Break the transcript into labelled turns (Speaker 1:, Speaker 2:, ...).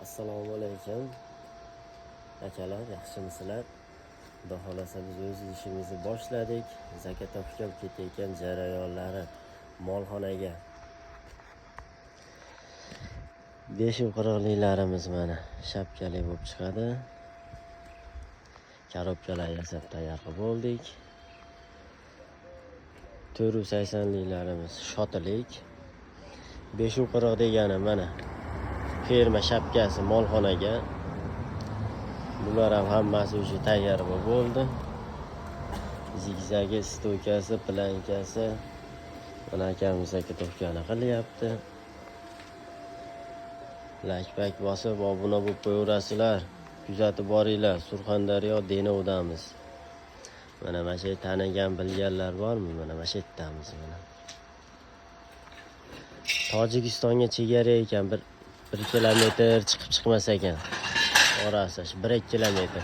Speaker 1: Assalomu alaykum akalar, yaxshimisizlar? Xudo xohlasa, biz o'z ishimizni boshladik. Заготовка ketayotgan jarayonlari molxonaga. 5 qirqliklarimiz mana shapkali bo'lib chiqadi. Korobkalar yasab tayyor qilib bo'ldik. 480liklarimiz shotilik. 5 qirq degani mana ferma shapkasi molxonaga. Bular ham hammasi уже tayyor bo'lib bo'ldi. Zigzagi, стойка si, plankasi. Mana akamiz заготовка ni qilyapti. Layk bosib, obuna bo'lib qo'yaverasizlar. Kuzatib boringlar. Surxondaryo, Denovdamiz. Mana shu tanigan, bilganlar bormi? Mana shu yerdamiz mana. Tojikistonga chegara ekan, bir kilometr chiqib chiqmas ekan. Orasi shu 1-2 kilometr.